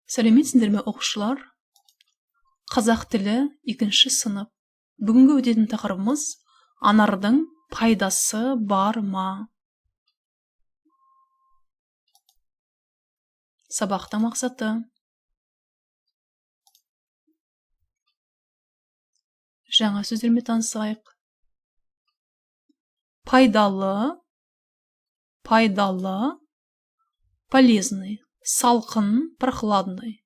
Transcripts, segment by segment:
Сәлеметсіңдер ме, оқушылар? Қазақ тілі 2-ші сынып. Бүгінгі өтетін тақырыбымыз анардың пайдасы бар ма? Сабақтың мақсаты: жаңа сөздермен танысайық. Пайдалы, пайдалы, полезный, салқын, прохладный,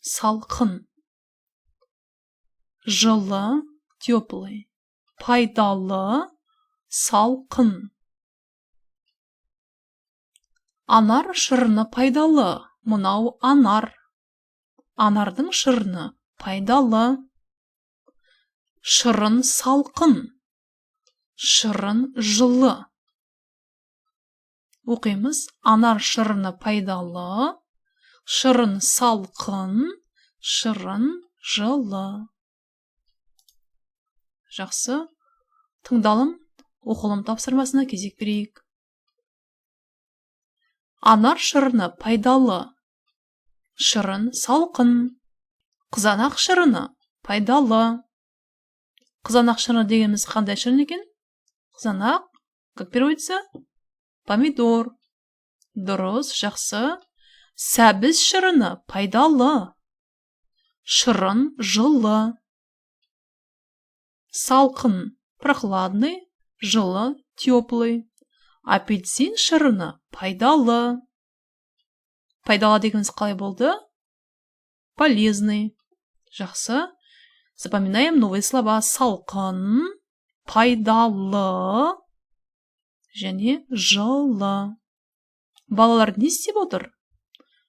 салқын, жылы, теплый, пайдалы, салқын. Анар шырыны пайдалы, мынау анар. Анардың шырыны пайдалы. Шырын салқын, шырын жылы. Оқимыз: анар шырыны пайдалы, шырын салқын, шырын жылы. Жақсы, тыңдалым, оқылым тапсырмасына кезек берейік. Анар шырыны пайдалы, шырын салқын. Қызанақ шырыны пайдалы. Қызанақ шырыны дегеніміз қандай шырын екен? Қызанақ, как переводится? Помидор. Дұрыс, жақсы. Сәбіз шырыны пайдалы, шырын жылы. Салқын, прохладный, жылы, теплый. Апельсин шырыны пайдалы. Пайдалы дегеніміз қалай болды? Полезный. Жақсы. Запоминаем новые слова. Салқын, пайдалы және жылы. Балалар не істеп отыр?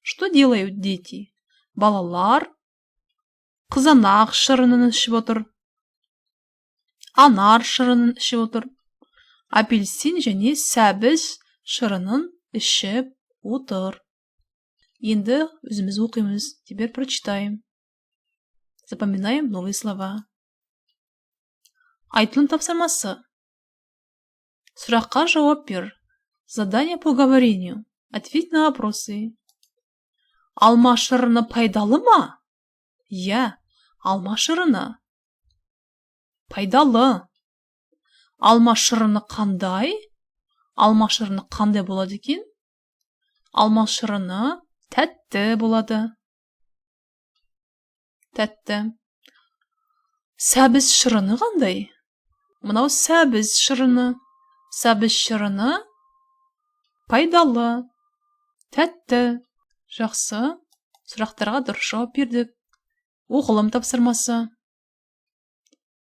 Что делают дети? Балалар қызанақ шырынын ішіп отыр. Анар шырынын ішіп отыр. Апельсин және сәбіз шырынын ішіп отыр. Енді өзіміз оқимыз. Теперь прочитаем. Запоминаем новые слова. Айтылым тапсырмасы. Сұраққа жауап бер. Задание по говорению. Ответь на вопросы. Алма шырыны пайдалы ма? Иә, алма шырыны пайдалы. Алма шырыны қандай? Алма шырыны қандай болады екен? Алма шырыны тәтті болады. Тәтті. Сәбіз шырыны қандай? Мынау сәбіз шырыны. Сәбіз шырыны пайдалы, тәтті. Жақсы, сұрақтарға дұрыс жауап бердік. Оқылым тапсырмасы.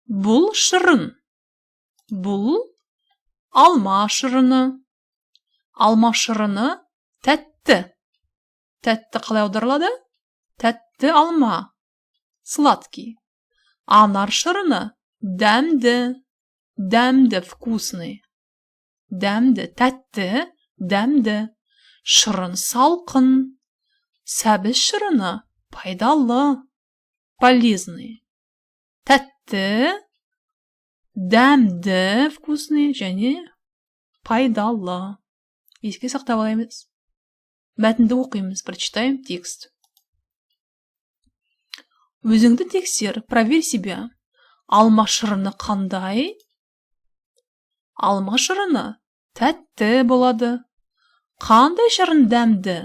Бұл шырын. Бұл алма шырыны. Алма шырыны тәтті. Тәтті қалай аударылады? Тәтті алма. Сладкий. Анар шырыны дәмді. Дәмді, вкусный. Дәмді, тәтті, дәмді. Шырын салқын. Сәбіз шырыны пайдалы, полезный. Тәтті, дәмді, вкусный және пайдалы. Еске сақтап алаймыз. Мәтінді оқимыз, прочитаем текст. Өзіңді тексер, проверь себя. Алма шырыны қандай? Алма шырыны тәтті болады. Қандай шырын дәмді?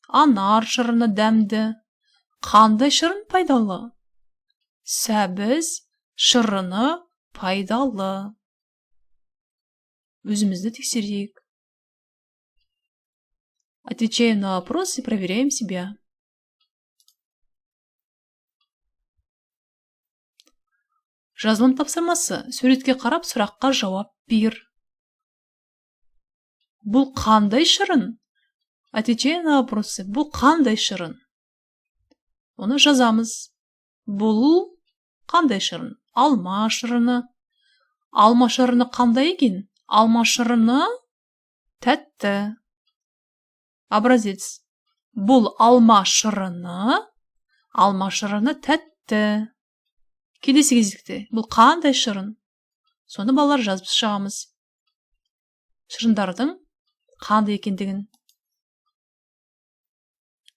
Анар шырыны дәмді. Қандай шырын пайдалы? Сәбіз шырыны пайдалы. Өзімізді тексерейік. Отвечаем на вопросы и проверяем себя. Жазылым тапсырмасы. Суретке қарап сұраққа жауап бер. Бұл қандай шырын? Отвечаем на вопросы. Бұл қандай шырын? Оны жазамыз. Бұл қандай шырын? Алма шырыны. Алма шырыны қандай екен? Алма шырыны тәтті. Образец. Бұл алма шырыны. Алма шырыны тәтті. Келесі кезекте бұл қандай шырын? Соны балалар жазып шығамыз. Шырындардың қандай екендігін.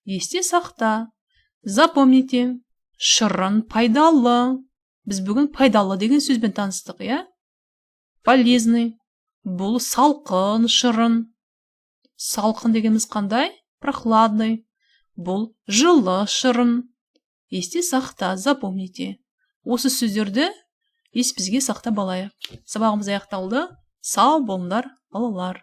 Есте сақта. Запомните. Шырын пайдалы. Біз бүгін «пайдалы» деген сөзбен таныстық, иә? Полезный. Бұл салқын шырын. Салқын дегеніміз қандай? Прохладный. Бұл жылы шырын. Есте сақта, запомните. Осы сөздерді есімізге сақтап алайық. Сабағымыз аяқталды. Сау болыңдар, балалар.